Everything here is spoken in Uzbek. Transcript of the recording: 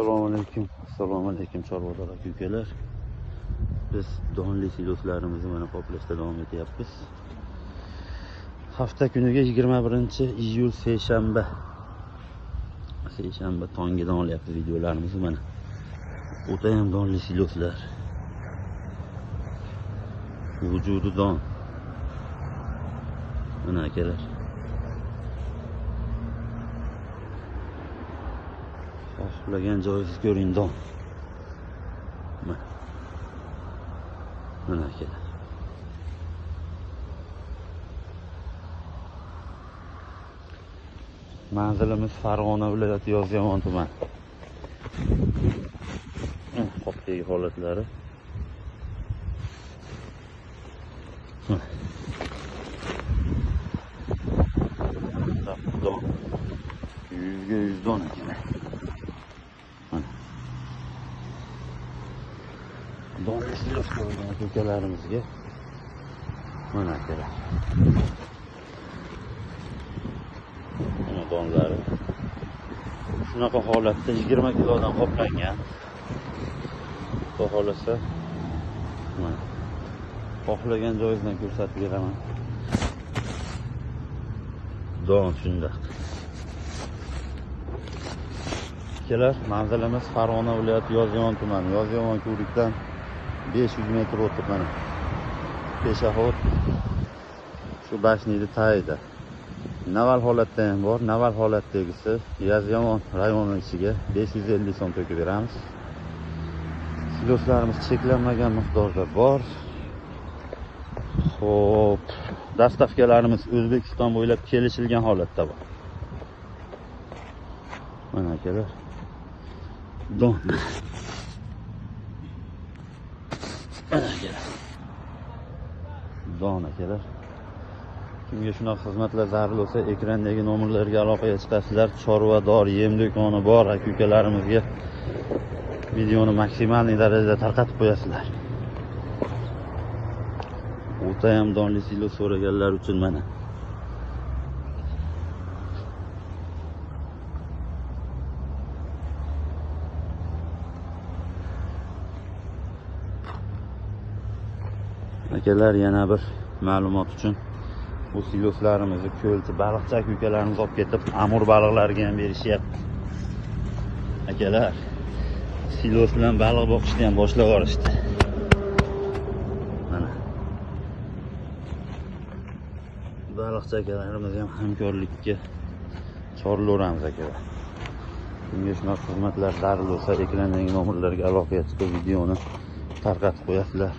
Assalomu alaykum. Assalomu alaykum chorvador aka ukalar. Biz donli siloslarimizni mana qoplashda davom etyapmiz. Hafta kuniga 21-iyul seshanba. Seshanba tongidan olyapmiz videolarimizni mana. O'ta ham donli siloslar. Vujudi don. Mana akalar. Xohlagan joyingizni ko'ring don. Mana. Mana akalar. Manzilimiz Farg'ona viloyati Yozyovon tumani. Qopdagi holatlari. Don. 100ga 100 don ekan. Mana. Donli silos ko'rgan akalarimizga mana akalar. Mana donlari. Shunaqa holatda 20 kilodan qoplangan. Xudo xolasa mana xohlagan joyingizdan ko'rsatib beraman. Don shundoq. Akalar, manzilimiz Farg'ona viloyati Yozyovon tumani. Yozyovon ko'rikdan 500 metr o'tib mana. Peshaxod shu bashniyni tagida. Naval holatda ham bor. Naval holatdagisi Yozyovon rayoni ichiga 550 so'm to'kib beramiz. Siloslarimiz cheklanmagan miqdorda bor. Xo'p, dastavkalarimiz O'zbekiston bo'ylab kelishilgan holatda bor. Mana akalar. Don. Mana akalar. Don akalar. Kimga shunaqa xizmatlar zarur bo'lsa, ekrandagi nomerlarga aloqaga chiqasizlar. Chorvador yem do'koni bor aka-ukalarimizga videoni maksimal darajada tarqatib qo'yasizlar. O'ta ham donli silos so'raganlar uchun mana. Akalar, yana bir ma'lumot uchun bu siloslarimizni ko'lchi baliqchi aka-ukalarimiz olib ketib, amur baliqlariga ham berishyapti. Akalar, silos bilan baliq boqishni ham boshlab yuborishdi. Mana. Baliqchi akalarimiz ham hamkorlikka chorlayveramiz akalar. Kimga shunaqa xizmatlar zarur bo'lsa, ekrandagi nomerlarga aloqaga chiqib videoni tarqatib qo'yasizlar.